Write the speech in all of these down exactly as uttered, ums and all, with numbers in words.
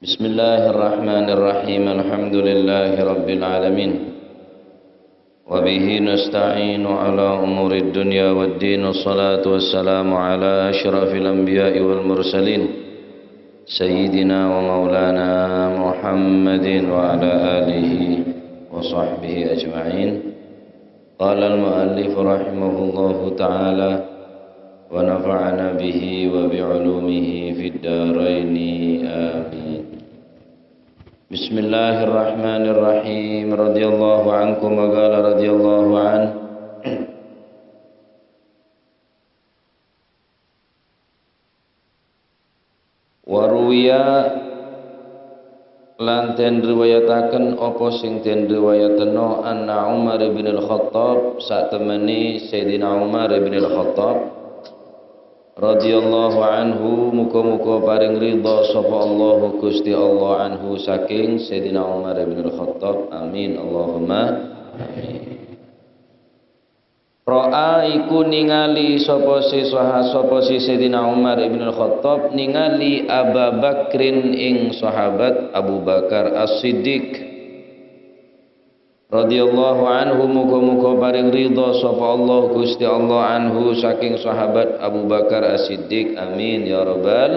بسم الله الرحمن الرحيم. الحمد لله رب العالمين. وبه نستعين على أمور الدنيا والدين. والصلاة والسلام على أشرف الأنبياء والمرسلين، سيدنا ومولانا محمد وعلى آله وصحبه أجمعين. قال المؤلف رحمه الله تعالى، ونفعنا به وبعلومه في الدارين، آمين. بسم الله الرحمن الرحيم. رضي الله عنكم، وقال رضي الله عنه. Wa ruwiya, lan den riwayataken apa sing den riwayatenno, anna Umar ibn al-Khattab, satemene Sayyidina Umar ibn al-Khattab, radhiyallahu anhu, muga-muga paring ridha sapa Allah, Gusti Allah, anhu, saking Sayyidina Umar ibn al-Khattab. Amin, Allahumma amin. Ra'a, iku ningali sapa si saha-, sapa si Sayyidina Umar ibn al-Khattab ningali Aba Bakrin ing sahabat Abu Bakar As-Siddiq. Radhiyallahu anhu, muga-muga paring ridha sapa Allah, Gusti Allah, anhu, saking sahabat Abu Bakar As-Siddiq. Amin, ya rabbal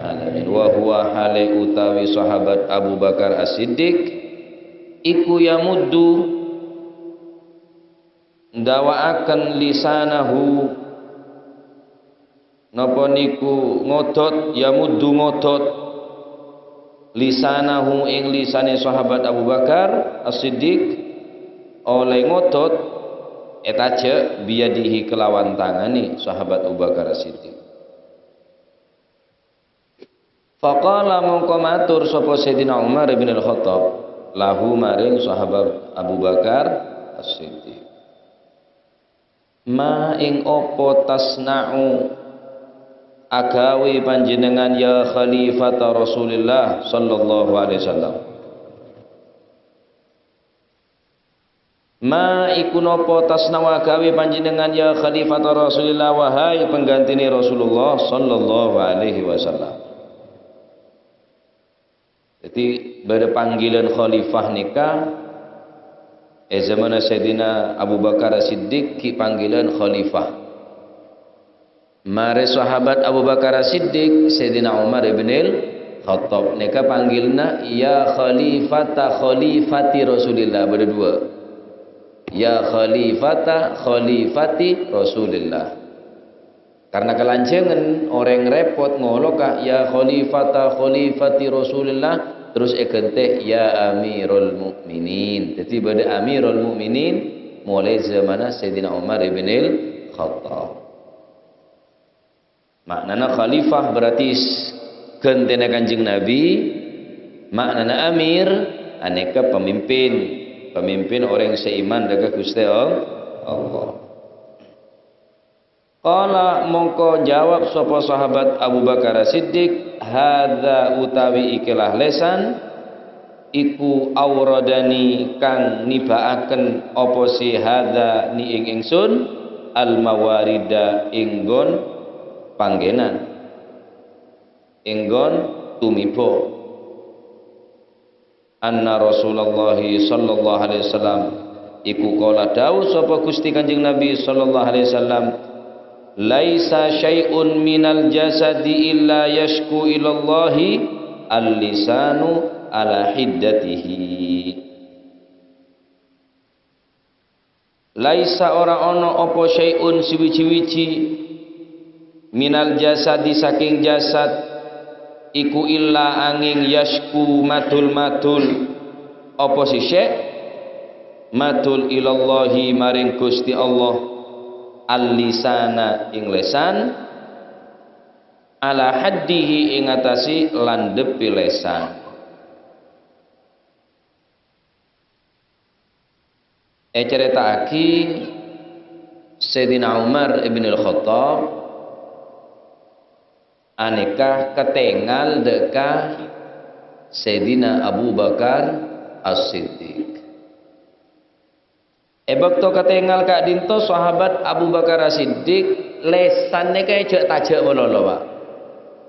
alamin. Wa huwa, hale utawi sahabat Abu Bakar As-Siddiq, iku yamuddu, ndawa'aken lisanahu, napa niku ngodot, yamuddu ngodot, lisanahu ing lisane sahabat Abu Bakar As-Siddiq, oleh ngodot, etajak, biyadihi, kelawan tangane sahabat Abu Bakar As-Siddiq. Faqala, mongko matur sapa Sayyidina Umar ibn al-Khattab, lahu, maring sahabat Abu Bakar As-Siddiq, "Ma, ing apa tasna'u agawe panjenengan, ya Khalifata Rasulillah sallallahu alaihi wasallam?" "Ma, iku napa tasna'u agawe panjenengan, ya Khalifata Rasulillah, wahai panggantine Rasulullah sallallahu alaihi wasallam?" Jadi, bâdâ panggilan khalifah nèka, è zamanna Sayyidina Abu Bakar As-Siddiq ghi' panggilan khalifah. Marè sahabat Abu Bakar As-Siddiq, Sayyidina Umar ibn al-Khattab. Nèka panggilna, "Ya Khalifata Khalifati Rasulillah." Bâdâ dua. "Ya Khalifata Khalifati Rasulillah." Karena kalanjhângan, orèng rèpot ngoloka, "Ya Khalifata Khalifati Rasulillah," terus èghântè, "Ya Amirul Mukminin." Dhâddhi bâdâ Amirul Mukminin molaè zamanna Sayyidina Umar ibn al-Khattab. Ma'nana khalifah berarti s-, ghântèna Kanjeng Nabi, ma'nana amir, anèka pemimpin, pemimpin orèng sè iman dâ' ka Ghustè All-, Allah. Qala, mongko jawab sapa sahabat Abu Bakar As-Siddiq, "Hadza utawi ikilah lèsan, iku awradani kang nibâ'aken apa sè hadza ni'ing ingsun, al-mawarida ing nggon panggenan, ing nggon tumiba." Anna Rasulullah sallallahu alaihi wasallam iku qala, dawuh sapa Gusti Kanjeng Nabi sallallahu alaihi wasallam, "Laisa syai'un minal jasadi illa yashku ilallahi al-lisanu ala hiddatihi." Laisa, ora ana apa syai'un sawiji-wiji, minal jasadi saking jasad, iku illa anging yasku madul-madul, apa sè syai', madul ilallahi maring Gusti Allah, al-lisana ing lèsan, ala haddihi ing atase landhepe lèsan. Ècareta'aghi Sayyidina Umar ibn al-Khattab anèka katèngal dâ' ka Sayyidina Abu Bakar As-Siddiq. È bâkto katèngal ka'dinto, sahabat Abu Bakar As-Siddiq lèsan nèka èjhâ'-tajhâ' malolo, Pak.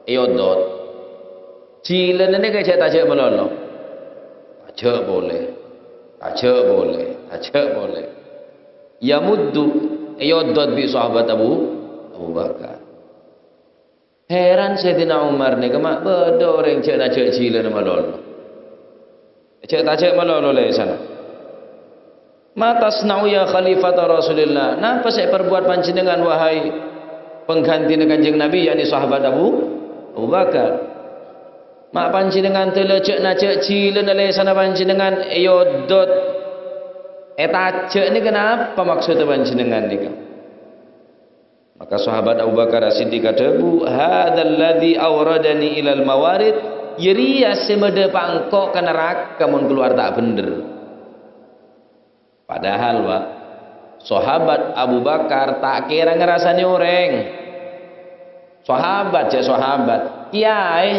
Èodot. Jhilâna nèka jhâ' tajhâ' malolo. Tajhâ' polè. Tajhâ' polè. Tajhâ' polè. Yamuddu, èyodot bi' sahabat Abu, Abu Bakar. Heran Sayyidina Umar nèka, ma' bâdâ orèng jhâ' najhâ' jhilâna malolo. Jhâ' tajhâ' malolo lèsanna. "Ma tasna'u ya khalifata Rasulillah?" Napa sè èparbuwât panjhennengngan, wahai penggantina Kanjeng Nabi, yakni sahabat Abu, Abu Bakar? Ma' panjhennengngan dâlâ jhâ' najhâ' jhilâna lèsanna panjhennengngan èyodot, ètajhâ' nèka napa maksodda panjhennengngan nèka? Maka sahabat Abu Bakar As-Siddiq adhâbu, "Hadzalladzi awradani ilal mawarid, jârèya sè madhâpa' engko' ka naraka mon kalowar ta' bhendher." Padahal, Pak, sahabat Abu Bakar ta' kèra ngarasanè orèng. Sahabat, jhâ' sahabat. Kèyaè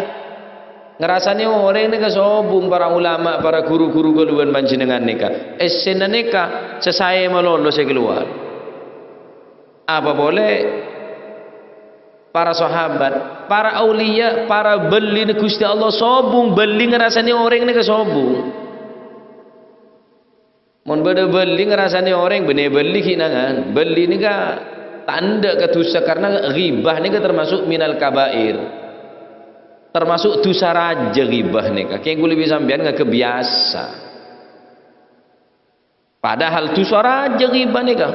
ngarasanè orèng nèka sobung, para ulama, para ghuru-ghuru kaulâ bân panjhennengngan nèka. Èssèna nèka sè saè malolo sè kalowar. Apa polè para sahabat, para auliya, para bâllina Ghustè Allah sobung, bâlli ngarasanè orèng nèka sobung. Mon bâdâ bâlli ngarasanè orèng, bânnè bâlli ghi' nangan. Bâlli nèka ta' endâ' ka dhusa, karna ghibah nèka termasuk minal kabair. Termasuk dhusa rajâ ghibah nèka. Kèng kulâ bi' sampèyan nganggep biyasa. Padahal dhusa rajâ ghibah nèka.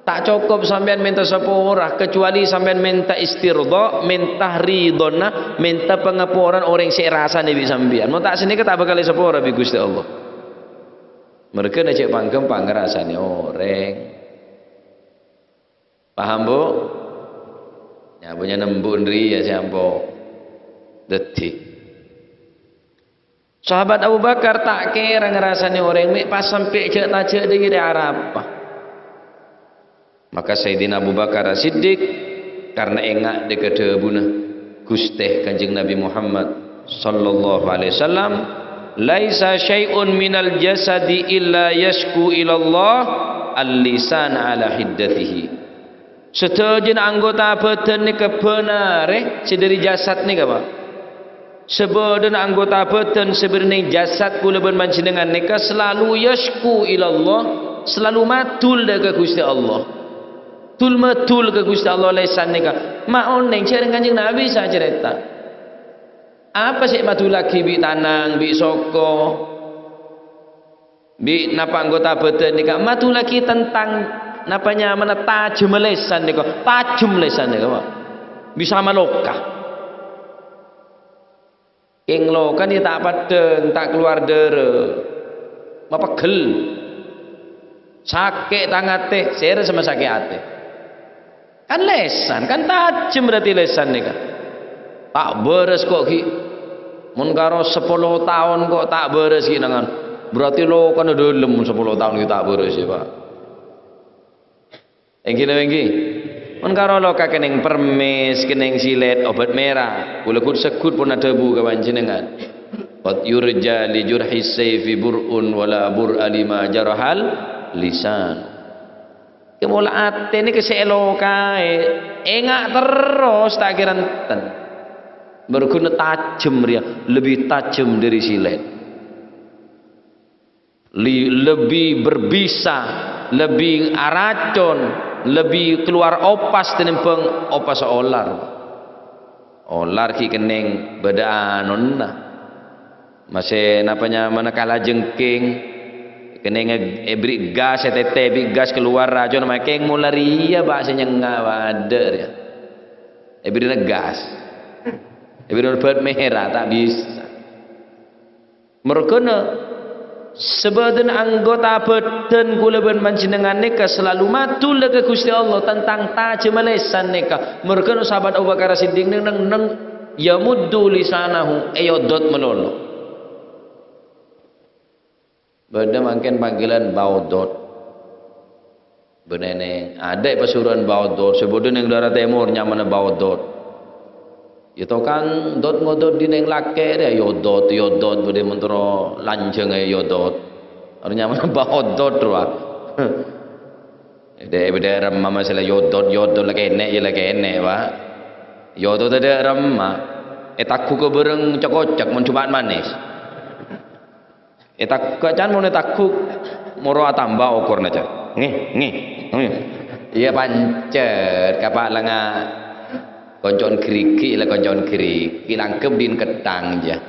Ta' cokop sampèyan mènta sapora, kecuali sampèyan mènta istirda, mènta ridhona, mènta pangaporan orèng sè èrasanè bi' sampèyan. Mon ta' sanèka ta' bhâkal èsapora bi' Ghustè Allah. Marghâna cè' pangghâmpang ngarasanè orèng. Paham, Bu? Nya, punya nembu' nri ya, sè ampo dhâddhi. Sahabat Abu Bakar ta' kèra ngarasanè orèng, mè' pas sampè' jhâ' tajhâ' dâggi' rè arapa. Maka Sayyidina Abu Bakar As-Siddiq, karna enga' dâ' ka dhâbuna Ghustè Kanjeng Nabi Muhammad sallallahu alaihi wasallam, "Laisa syai'un minal jasadi illa yasyku ilallah al-lisan ala hiddatihi." Sadhâjâna anggota bhâdhân nèka bhânarè sè dhâri jasad nèka, Pak. Sabâdhâna anggota bhâdhân sè bâdâ neng jasad kaulâ bân panjhennengngan nèka salalu yasyku ilallah, salalu madul dâ' ka Ghustè Allah. Dul-madul ka Ghustè Allah lèsan nèka. Ma' onèng jhâreng Kanjeng Nabi sacarèta. Apa sè èpadullaghi bi' tanang, bi' soko? Bi' napa anggota bhâdhân nèka madullaghi tentang napa nyamana tajemma lèsan nèka, tajem lèsan nèka, Pak. Bisa maloka. Kèng loka nè ta' peddhâng, ta' kalowar dârâ. Mapeggel. Sakè' tang atè, sèra sè masakè' atè. Kan lèsan, kan tajem berarti lèsan nèka. Ta' bârâs ko' ghi'. Mon karo sapolo taon ko' ta' bârâs ghi' nangan. Berarti lokana dâlem sapolo taon ghi' ta' bârâs, ya, Pak. Èngghi napa èngghi? Mon karo loka kennèng permis, kennèng silèt, obat mèra. Kaulâ ghut-segghut pon adhâbu ka panjhennengngan. Qad yurja li jurhis sayfi bur'un wa la bur'a lima jarahal lisan. Kè mola atè nèka sè èlokaè, enga' terros ta' kèra enten. Merghuna tajem rèya, lebbi tajem dâri silèt. Li-, lebbi berbisa, lebbi aracon, lebbi kalowar opas tènèmbhâng opas olar. Olar ghi' kennèng bâdâ anonna. Masè napa nyamana kalajengking, kennèng è-, èberri' gas, ètètè bi' gas kalowar racon, ma' kèng mola rèya, Pak, sè nyengnga' bâdâ rèya. Èberri'na gas. Èberri'na obat mèra, ta' bisa. Merghuna, sabâdhâna anggota bhâdhân kaulâ bân panjhennengngan nèka salalu madul ka Ghustè Allah tentang tajemma lèsan nèka. Merghuna sahabat Abu Bakar Siddiq neng-, neng-, neng yamuddu lisanahu, èyodot malolo. Bâdâ mangkèn panggilan baodot. Bânnè neng, adâ' pasuruan baodot, sè bâdâ neng daerah tèmor nyamana baodot. Ya, tokang dot-ngodot dhinèng lakè' rèya, yodot, yodot, bâdâ mon terro lanjhâng aè yodot. Arè nyamana baodot rowa. Dâ', bâdâ remma masalah yodot, yodot la kènè', ya la kènè', Pak. Yodot adâ' remma. Ètagghughâ bhâreng cè' kocak, mon Jum'at manès. Ètag-, can mon ètagghughâ moro atamba okorna, can. Ngghi, ngghi, ngghi. Iyâ, pancet, kapa' lengnga' konco'en ghârighi', la konco'en ghârighi', la anggep dhin ketthang, jâ.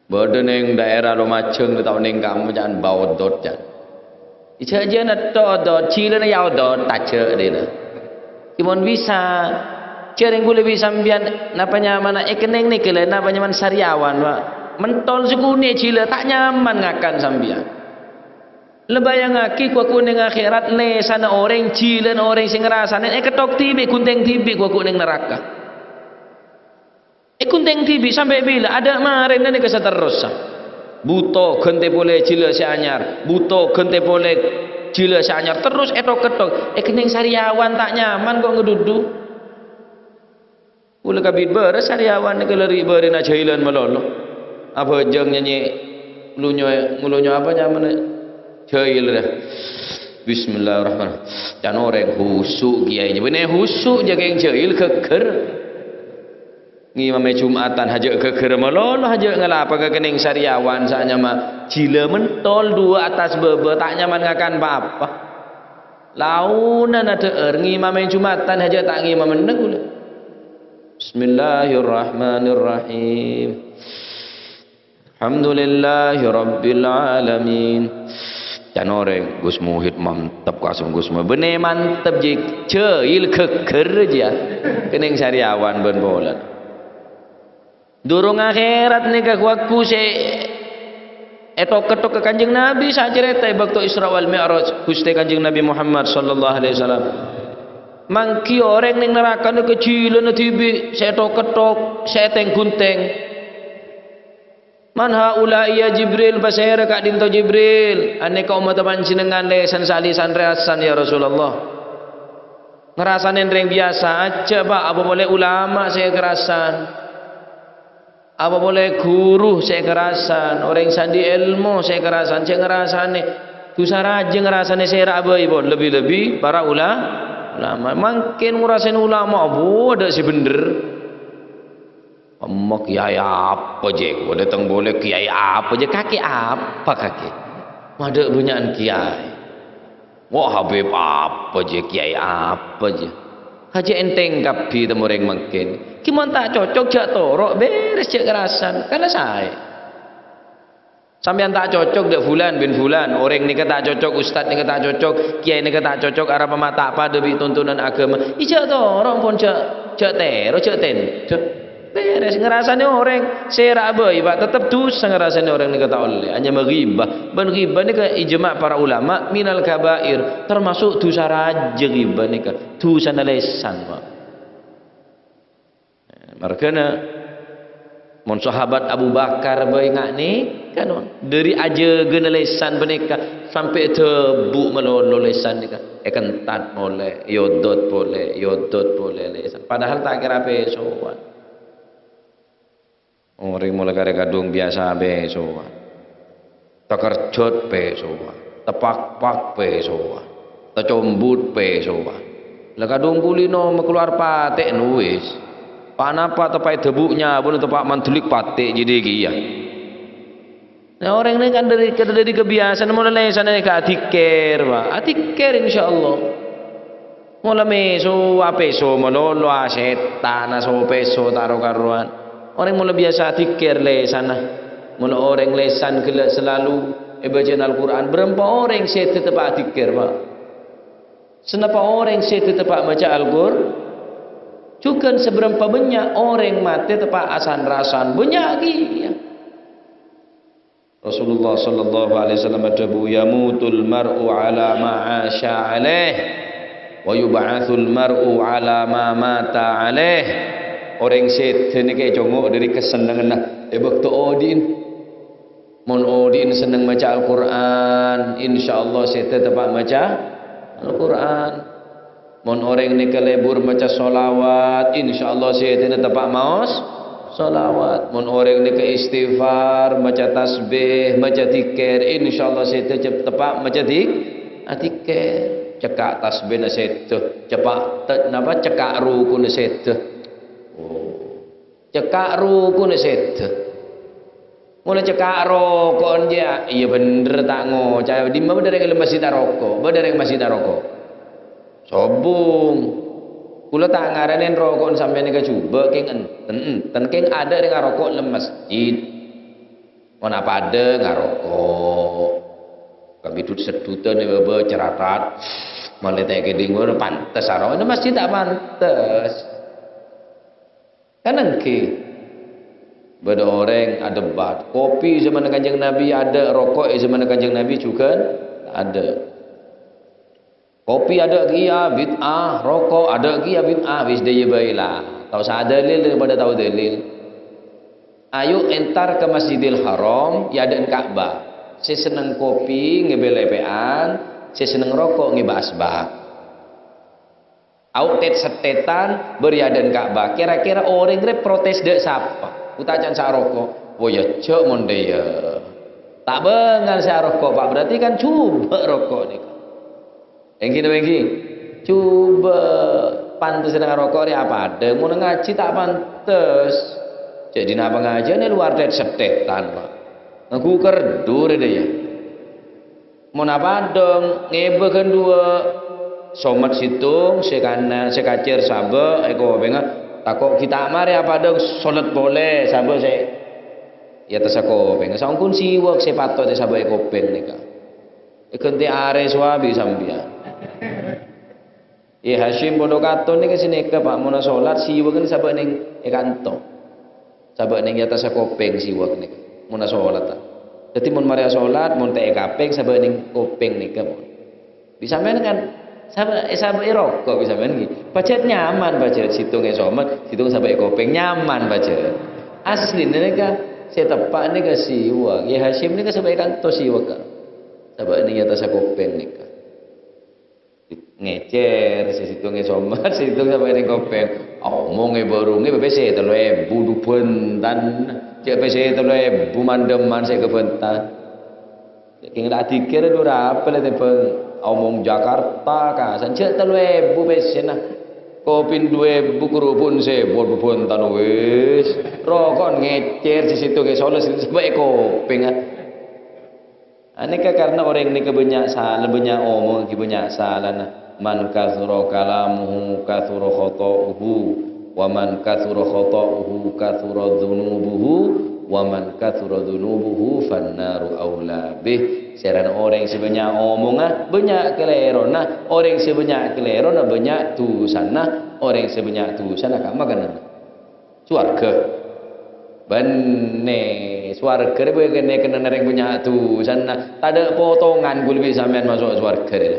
Bâdâ neng daerah Lumajang, tao neng kampong, can, bâ odot, can. Ijâ-ijâna todot, jhilâna yâ odot, tajâ' dhina. Ghi mon bisa, jhâreng bulâ bi' sampèyan, napa nyamana èkenneng nèka la, napa nyamana sariawan, Pak. Mentol sakonè' jhilâ, ta' nyaman ngakan sampèyan. La bâjângaghi, ghu-, ghu neng akhèrat, lèsanna orèng, jhilâna orèng sè ngarasanè èkettok dhibi', ghunthèng dhibi', ghu-, ghu neng naraka. Èghunthèng dhibi' sampè' bilâ? Adâ' marèna nèka saterrossa. Bhuto ghântè polè jhilâ sè anyar, bhuto ghântè polè jhilâ sè anyar, terros ètok-kettok. Èkenneng sariawan ta' nyaman ko' ngadhudhu. Kaulâ kabit bârâs sariawan nèka la ri'-bâri'na jhâilan malolo. Abhâjâng nyanyè nglonyo, nglonyo apa nyamana? Jhâil, ra. Bismillahirrahmanirrahim. Can orèng husu', Kèyaè. Bânnè husu' jhâ' kèng jhâil ghâgghâr. Ngimamè Jum'atan hajâ' ghâgghâr malolo, hajâ' ngalapaghâ kenneng sariawan, sanyama jhilâ mentol, duwâ' attas bâbâ, ta' nyaman ngakan pa-apa. Laonan adhâ'âr, ngimamè Jum'atan hajâ' ta' ngimamèna kaulâ. Bismillahirrahmanirrahim. Alhamdulillahirabbil alamin. Can orèng, Gus Muhid mantep, kasem Gus Muhid. Bânnè mantep, jhi. Jhâil ghâgghâr, jiyâ. Kenneng sariawan bân polana. Durung akhèrat nèka ghu-, ghu sè ètok-kettok ka Kanjeng Nabi, sacarèta è bâkto Isra wal Mi'raj, Ghustè Kanjeng Nabi Muhammad sallallahu alaihi wasallam. Mangghi orèng neng naraka nèka jhilâna dhibi' sè ètok-kettok, sè ètèng-ghunthèng. "Man haula'i ya Jibril, pasèra ka'dinto Jibril?" "Anèka ommatta panjhennengngan lèsan salisan rèasan, ya Rasulullah." Ngarasanè orèng biyasa ajâ, Pak, apa polè ulama sè èkarasan. Apa polè ghuru sè èkarasan, orèng sè andi' èlmo sè èkarasan, sè ngarasanè. Dhusa rajâ ngarasanè sèra bhâi, pon, lebbi-lebbi para ula-, ulama. Mangkèn ngarasanè ulama, abu, adâ' sè bhendher. Emma kèyaè apa, jè? Ghu dâteng polè kèyaè apa, jè? Kakè apa, kakè? Madâ' bânnya'an kèyaè. Wa, Habib apa, jè? Kèyaè apa, jè? Hajâ' èntèng kabbhi temmo orèng mangkèn. Ghi mon ta' cocok, jâ' toro', bèrès, jâ' karasan. Kan la saè. Sampèyan ta' cocok dâ' fulan bin fulan, orèng nèka ta' cocok, ustad nèka ta' cocok, kèyaè nèka ta' cocok, arapa ma' ta' padâ bi' tontonan aghâma. Iyâ jâ' toro', pon jâ', jâ' tèro, jâ' tèndhâ. Bèrès, ngarasanè orèng sèra bhâi, Pak, tettep dhusa ngarasanè orèng nèka ta' ollè. Anyama ghibah. Bân ghibah nèka ijma' para ulama minal kabair, termasuk dhusa rajâ ghibah nèka. Dhusana lèsan, Pak. Marghâna, mon sahabat Abu Bakar bhâi nga' nèka, non. Dâri ajâgâna lèsan panèka, sampè' dâbu' malolo lèsan nèka. Èkentat polè, èodot polè, èodot polè lèsan. Padahal ta' kèra pèsowan. Orèng molaè karè kadhung biyasa pèsowan. Takerjhât pèsowan, tapakpak pèsowan, tacombut pèsowan. La kadhung kulino makalowar patè' nuwis. Pa-napa teppa' èdâbu' nyabuna teppa' mandulik patè' jâdiyâ kèya. Nah, orèng nèka kan dâri, dâri kabiyasaan molaè lèsanna ka adzikir, Pak. Adzikir, insyaallah. Mola mèso, apèso malolo, asètan, aso pèso ta' ro-karowan. Orèng mola biyasa adzikir lèsanna. Mola orèng lèsan ghellâ' salalu èbâca'an Al-Qur'an, bârâmpa orèng sè teppa' adzikir, Pak? Sanapa orèng sè teppa' maca Al-Qur-, jhughân sabârâmpa bânnya' orèng matè teppa' asan-rasan? Bânnya' kèya. Rasulullah sallallahu alaihi wasallam adhâbu, "Yamutul mar'u ala ma 'asya alaih, wa yub'atsul mar'u ala ma mata alaih." Orèng sèdhâ nèka ècongo' dâri kasennengnganna è bâkto odi'na. Mon odi'na senneng maca Al-Qur'an, insyaallah sèdhâ teppa' maca Al-Qur'an. Mon orèng nèka lebur maca sholawat, insyaallah sèdhâna teppa' maos sholawat. Mon orèng nèka istighfar, maca tasbih, maca dzikir, insyaallah sèdhâ cep-, teppa' maca dzik-, adzikir. Cekka' tasbihna sèdhâ, cepa', te-, napa, cekka' rukunna sèdhâ. Oh. Cekka' rukuna sèdhâ. Mula cekka' roko'an jâ, iyâ bhender ta' ngoca'. Dimma bâdâ rèng è masjid aroko'? Bâdâ rèng masjid aroko'. Sobung. Kaulâ ta' ngaranè roko'an sampèyan nèka jhubâ', kèng enten, enten. Kèng adâ' rèng aroko' è masjid. Mon apadâ ngaroko'. Kami dut-sedutan è bâbâ ceratat. Malè ta' kèdhing ngono pantes aroko'. È masjid ta' pantes. Kan ènggi. Bâdâ orèng adebat. Kopi zaman Kanjeng Nabi adâ', roko' è zaman Kanjeng Nabi jhughân adâ'. Kopi adâ' kèya bid'ah, roko' adâ' kèya bid'ah, wis dâjâ bhâi la. Ta' osa dalil daripada tao dalil. Ayo entar ka Masjidil Haram, è adâ'na Ka'bah. Sè senneng kopi ngèbâ lèpè'an, sè senneng roko' ngèbâ asbak. Au tèt-settètan, bâri' è adâ'na Ka'bah. Kèra-kèra orèng rè protes dâ' sapa? Utaca'an sè aroko'. Wo, yâ jhâ' mon dâ' iyâ. Ta' bângal sè aroko', Pak. Berarti kan jhubâ' roko' nèka. Ènggi napa ènggi? Jhubâ' pantes neng aroko' rè apadâ. Mon ngajhi ta' pantes. Jhâ' dinah pangajiân è lowar tèt-settètan, Pak. Ngangghu kerdus rè dâ' iyâ. Mon apadâ ngèbâ ghân duwâ', somet sèttong, sè kanan, sè kacèr sabâ' è kopèngnga, tako' ghi' ta' marè apadâ solet polè sabâ' sè è attassa kopèng. Saongghuna siwak sè patot èsabâ' è kopèng nèka. Èghântè arè sowa bi' sampèyan. Yè, Hasyim padâ katon nèka sè nèka, Pak, monna solat siwak nèka sabâ' neng è kanto. Sabâ' neng è attassa kopèng siwak nèka. Monna solat, ta'. Dhâddhi mon marè solat, mon ta' è kapèng, sabâ' neng kopèng nèka, mon. Bi' sampèyan kan, sabâ', è sabâ' è roko', bi' sampèyan ghi. Pajhât nyaman, pajhât sèttong è somet, sèttong sabâ' è kopèng, nyaman pajhât. Asli nèka, sè teppa' nèka siwak. Yè, Hasyim nèka sabâ' è kanto siwak, Kak. Sabâ' neng è attassa kopèng nèka. Ngècèr, sè sèttong è somet, sè sèttong sabâ' neng kopèng. Omongè bârungè pèssè tello èbu du bhântan. Cè' pèssè tello èbu mandhâman sè kabhântan. Kèng ta' dikir dhu rapè la tèmbhâng omong Jakarta, ka. Sanja tello èbu pèssèna. Kopina du èbu, kerupukna sèbu, du bhântan wis. Roko'na ngècèr, sè sèttong è solet, sè sèttong sabâ' è kopèng, ah. Anèka karna orèng nèka bânnya' sala, bânnya' omong ghi bânnya' salana. "Man katsura kalamuhu katsura khata'uhu, wa man katsura khata'uhu katsura dzunubuhu, wa man katsura dzunubuhu fannaru aula bih." Sèrana orèng sè bânnya' omongnga, bânnya' kalèrona. Orèng sè bânnya' kalèrona, bânnya' dhusana. Orèng sè bânnya' dhusana, ka'emma kennengnganna? Sowarghâ. Bânnè, sowarghâ rè bâ' kennengnganna orèng bânnya' dhusana. Tadâ' potongan ghulâ bi' sampèyan maso' sowarghâ rè.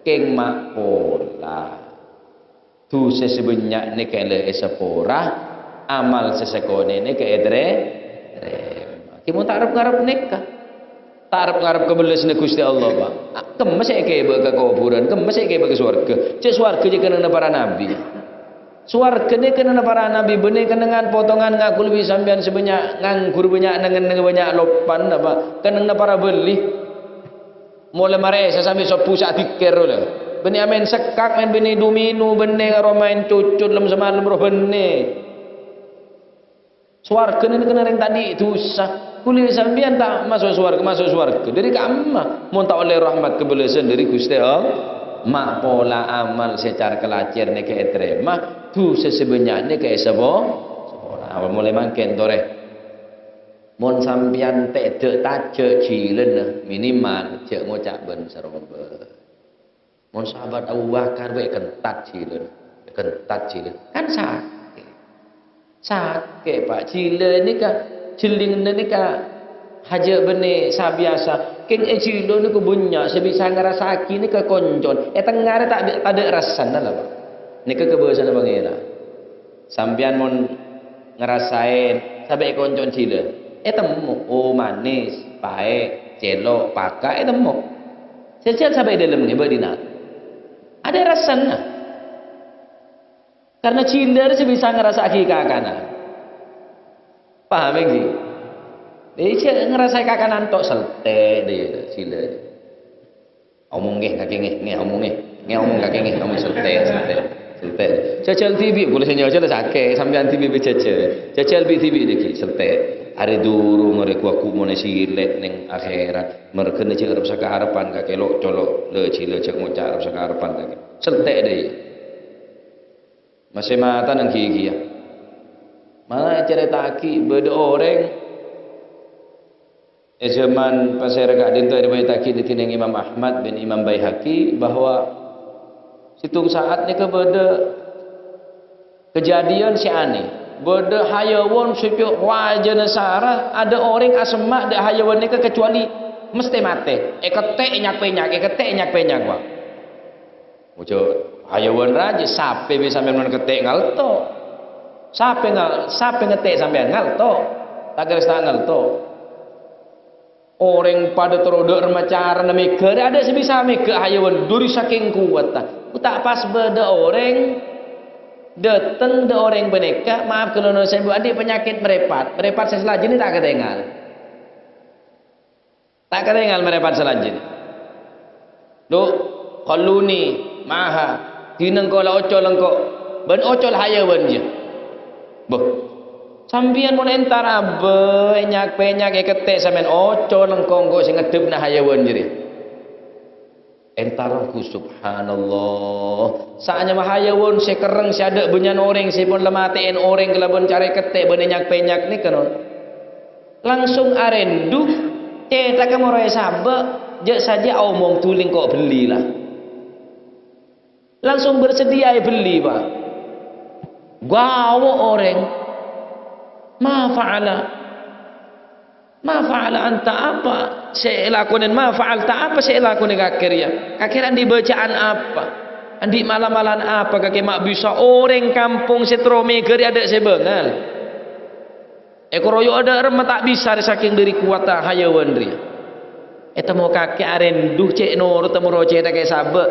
Kèng ma' pola. Dhusa sè bânnya' nèka la èsapora, amal sè sakonè' nèka ètarè-, tarèma. Kèng mon ta' arep-ngarep nèka. Ta' arep-ngarep kabellasânna Ghustè Allah, Pak. Ah, kemma sè èkèbâ ka kobhurân, kemma sè èkèbâ ka sowarghâ. Cè' sowarghâ jâ' kennengnganna para nabbhi. Sowarghâ nèka kennengnganna para nabbhi, bânnè kennengngan potongan nga' ghulâ bi' sampèyan sè bânnya' nganggur, bânnya' neng-enneng, bânnya' loppan, apa? Kennengnganna para bâli. Molaè marè èssa sampè' sobbhu sè adzikir, la. Bânnè amèn sekkak, maèn bânnè domino, bânnè karo maèn cucut lem-samalem, rowa bânnè. Sowarghâ nèka kennengnganna orèng ta' andi' dhusa. Ghulâ sampèyan ta' maso' sowarghâ, maso' sowarghâ. Dâri ka'emma, mon ta' ollè rahmat kabellasân dâri Ghustè Allah. Ma' pola amal sè cara kalajâr nèka ètarèma, dhusa sè bânnya' nèka èsapo-, sapora. Apa molaè mangkèn, torè. Mon sampèyan tèdâ' tajâ' jhilâna, minimal jhâ' ngoca' bân sarombâ. Mon sahabat Abu Bakar bâ' èkentat jhilâna, èkentat jhilâna. Kan sakè'. Sakè', Pak. Jhilâ nèka, jhellingnga nèka hajâ bânnè sabiyasa. Kèng è jhilâ nèka bânnya' sè bisa ngarassa'aghi nèka koncon. È tengnga rè ta', tadâ' rassana la, Pak. Nèka kabâsana Pangèran. Sampèyan mon ngarassaè sabâ' è koncon jhilâ, ètemmo, oh, manis, paè', cèlo', paka', ètemmo. Sè jhât sabâ' è dâlemma bâdina. Adâ' rassana. Karna jhilâ rè sè bisa ngarassa'aghi kakanan. Paham, ènggi? Dâri jhâ' ngarassa'è kakanan tok, seltè' dâri jhilâ. Omong ngghi, kakè ngghi, ngghi omong ngghi. Ngghi omong kakè ngghi, omong seltè', seltè'. Sèltè'. Jhâjhâl dhibi', kaulâ sè nyajhâl sakè', sampèyan dhibi' jhâjhâl. Jhâjhâl bi' dhibi' nèka, sèltè'. Arè durung, arè ghu-, ghu-, monè sèlè' nèng akhèrat. Marghâna jhâ' arep sakarepan kakè, lo'-colo', lè-jhilâ jhâ' ngoca' arep sakarepan kakè. Sèltè' dâi. Masè mata neng ghi-ghiya. Mala ècarèta'aghi bâdâ orèng è jhâman pasèra ka'dinto èriwayataghi dâddhi neng Imam Ahmad bân Imam Baihaqi bahwa sèttong sa'at nèka bâdâ kajhâdhiyân sè anè. Bâdâ hayawan sè co-, wajâna sara, adâ' orèng asemma' dâ' hayawan nèka kacuali mestè matè. Èkette' ènyak-pènyak, èkette' ènyak-pènyak, Pak. Ojo, hayawan rajâ, sapè bi' sampèyan mon kette' ngalto? Sapè ngal-, sapè ngette' sampèyan ngalto? Ta' kèra ta' ngalto. Orèng padâ terro dâ' remma carana mèghâ, adâ' sè bisa mèghâ hayawan, duri sakèng kowatta. Ta' pas bâdâ orèng dâteng dâ' orèng panèka, maaf, kaulâ nunas sèbu, andi' panyakèt marèpat. Marèpat sè salajâna ta' katèngal. Ta' katèngal marèpat salajâna. Du, khalluni ma'aha, dinah engko' la ocol engko', bân ocol hayawan jâ. Bâh, sampèyan mon entar abâ, ènyak-pènyak, èkette' sampèyan, ocol engko', engko' sè ngeddhebbhâ hayawan jârèya. Entar ongghu, subhanallah. Saanyama hayawan sè kerrèng, sè adâ' bânnya'na orèng, sè pon la matè'èn orèng kalabân cara èkette' bân ènyak-pènyak nèka, non. Langsung arèndhu, cèthagghâ moro èsabâ', jâ' sajâ aomong dhuli engko' bellè, la. Langsung bersedia èbellè, Pak. Ghuwa' orèng. Ma fa'ala? Ma fa'ala anta, apa sè èlakonè? Ma fa'alta, apa sè èlakonè kakè rèya? Kakè rèya andi' bâca'an apa? Andi' mala-malahan apa kakè ma' bisa orèng kampong sè terro mèghâ rèya adâ' sè bângal? Èkaroyok adâ' remma ta' bisa rè sakèng dâri kowatta hayawan rèya. Ètemmo kakè arèndhu cè' noro' temmo roce ta' kè sabâ'.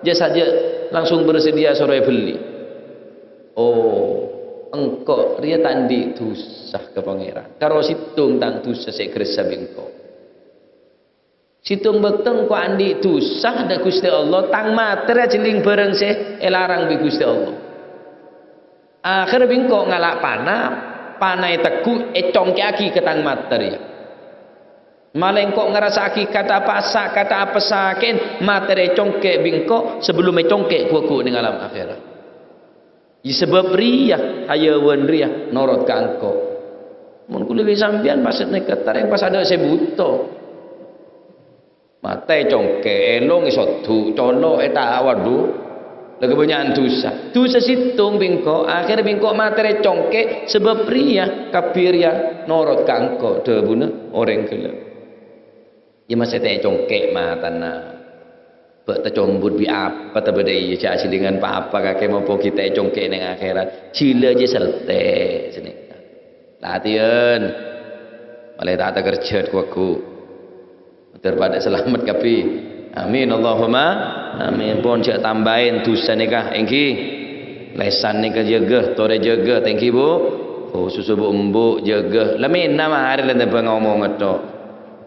Jâ' sajâ langsung bersedia soro èbellè. Oh, engko' rèya ta' andi' dusa ka Pangèran. Karo sèttong tang dusa sè èkarassa bi' engko'. Sèttong bâkto engko' andi' dusa dâ' Ghustè Allah, tang matè rèya jhelling bhârâng sè èlarang bi' Ghustè Allah. Akhèrra bi' engko' ngala' pana, pana ètegghu', ècongkè'aghi ka tang matè rèya. Mala engko' ngarassa'aghi kata' pasa', kata' apa sakè'en, matè rèya ècongkè' bi' engko' sabellunna ècongkè' ghu-, ghu-, neng alam akhèrat. Iyâ, sabâb rèya, hayawan rèya norot ka engko'. Mon kaulâ bi' sampèyan pas nèka tarèng pas adâ' sè buto. Matè congkè', èlong èsodhu', colo' èta-, waduh, la kabânnya'an dusa. Dusa sèttong bi' engko', akhèrra bi' engko' matè rèya ècongkè', sabâb rèya, kabbhi rèya norot ka engko', dhâbuna orèng ghellâ'. Iyâ, masè ta' ècongkè' matana. Bâ' tacombut bi' apa tabâdâ iyâ jhâ' ajhillingan pa-apa kakè mapo ghi' ta' ècongkè' neng akhèrat. Jhilâ jâ sèltè' sanèka. Latèyan. Malè ta' takerjhât ghu-, ghu-. Mator padâ salamet kabbhi. Amin, Allahumma amin. Pon jhâ' tambâi dusa nèka, èngghi. Lèsan nèka jâgâ, torè jâgâ, tèngghi, Bu. Oh, susu bu embu' jâgâ. La mèna marè la tèmbhâng omongnga tho'.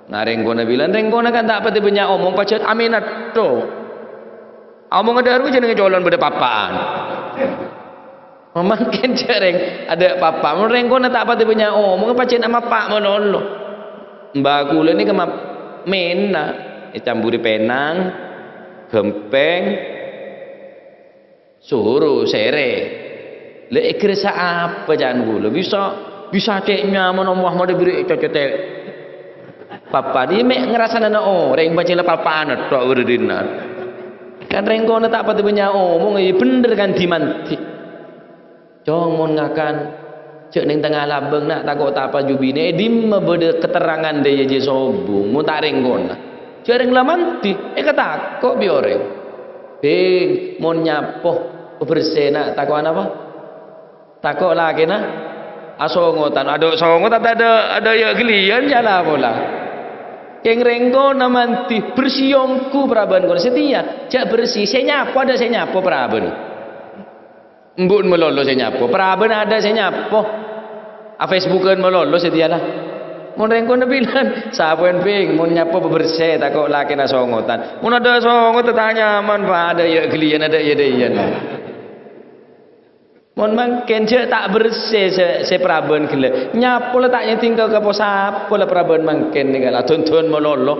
Na rèngkona bilân, rèngkona kan ta' patè bânnya' omong, pajhât amèna tho'. Omongnga dhâ' rowa jhâ' neng colon bâdâ pappa'an. Mangkèn jhâ' rèng adâ' pappa'. Mon rèngkona ta' patè bânnya' omong, pajhât amappa' malolo. Mbah kaulâ nèka map-, mèna, ècambhuri pènang, ghâmpèng, soro, sèrè. La èkarassa apa, can kaulâ? Bisa, bisa cè' nyamana wah madâ biri' cocotè. Pappa dhi' mè' ngrassanana orèng, pajhât la pappa'an tho' bâdâ dinna'. Kan rèngkona ta' patè bânnya' omong, iyâ bhendher kan dhi-mandhi. Cong, mon ngakan, jhâ' neng tengnga labâng, na', tako' ta' paju binè', è dimma bâdâ katerrangan dâ' iyâ jhâ' sobung, mon ta' rèngkona. Jhâ' rèng la mandhi, èkatako' bi' orèng. Bhing, mon nyapo, pabersè, na', tako' anapa? Tako' lakèna asongotan. Adâ' songotan, adâ', adâ' iyâ ghâliyân, jhâ' la pola. Kèng rèngkona mandhi, bersè ongghu parabân kono. Satèya, jhâ' bersè, sè nyapo, adâ' sè nyapo parabân. Embu'en malolo sè nyapo, parabân adâ' sè nyapo. A-Facebookan malolo satèya la. Mon rèngkona bilân, sapoèn bhing, mon nyapo pabersè, tako' lakèna songotan. Mon adâ' songotan, ta' nyaman, padâ iyâ ghâliyân, adâ' iyâ dâiyân. Mon mangkèn jhâ' ta' bersè sè, sè parabân ghellâ'. Nyapo la ta' nyèding ka, ka posapo la parabân mangkèn nèka la dondon malolo.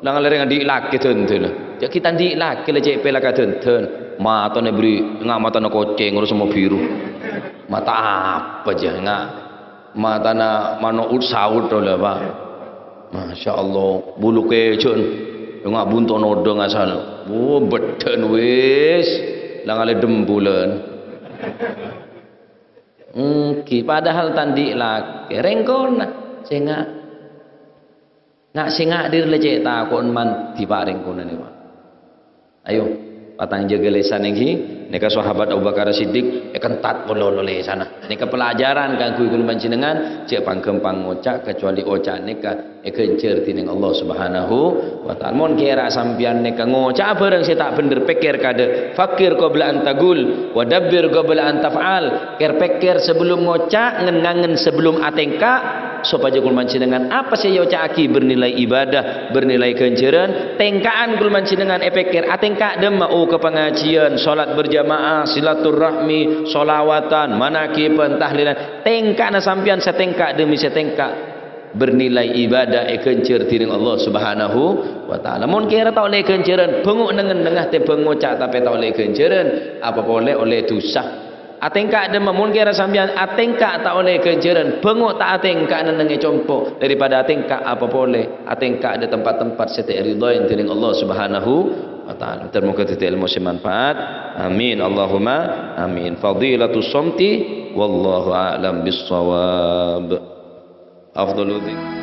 La ngalèrè andi' lakè dondon. Jhâ' kita andi' lakè la cè' pèlakka dondon. Matana bri, nga' matana kocèng, ora semmo biru. Mata apa jhâ', nga'? Matana mano' ut-saut la, Pak. Masya Allah, bulu kèjhâ'ân. Nga' bunto nodhâng asal. Oh, beddhân wis. La ngalè dhembulân. Èngghi, padahal ta' andi' lakè. Rèng kona, sènga'. Nga' sènga' dhir la cè' tako'en mandi pa' rèng kona nèka. Ayo, patang jâgâ lèsan èngghi. Nèka sahabat Abu Bakar Siddiq èkentat malolo lèsanna. Nèka pelajaran kaangghuy kaulâ panjhennengan, jhâ' pangghâmpang ngoca', kecuali oca' nèka èghânjhâr dhinèng Allah Subhanahu wa Ta'ala. Mon kèra sampèyan nèka ngoca'a bhârâng sè ta' bhendher, pèkkèr kadâ', "Fakkir qabla an taqul, wa dabbir qabla an taf'al." Kèr-pèkkèr sabellunna ngoca', ngen-ngangen sabellunna atèngka', sopajâ kaulâ panjhennengan apa sè èoca'aghi bernilai ibadah, bernilai ghânjhârân. Tèngka'an kaulâ panjhennengan èpèkkèr, atèngka' dâmma, oh, ka pangajiyân, salat berjamaah, silaturrahmi, sholawatan, manakiban, tahlilan. Tèngka'na sampèyan satèngka' demi satèngka'. Bernilai ibadah èghânjhâr dhinèng Allah Subhanahu wa Ta'ala. Mon kèra ta' ollè ghânjhârân, bângo' neng-ennengnga tèmbhâng ngoca' tapè ta' ollè ghânjhârân, apa polè ollè dhusa. Atèngka' dâmma, mon kèra sampèyan atèngka' ta' ollè ghânjhârân, bângo' ta' atèngka' nennengngè compo', daripada atèngka' apa polè, atèngka' dâ' tempat-tempat sè ta' èridhoi dhinèng Allah Subhanahu wa Ta'ala. Muga-muga dhâddhi èlmo sè manfaat. Amin. Allahumma amin. Fadilatus shaumti, wallahu a'lam bissawab. Afdalu dzikr.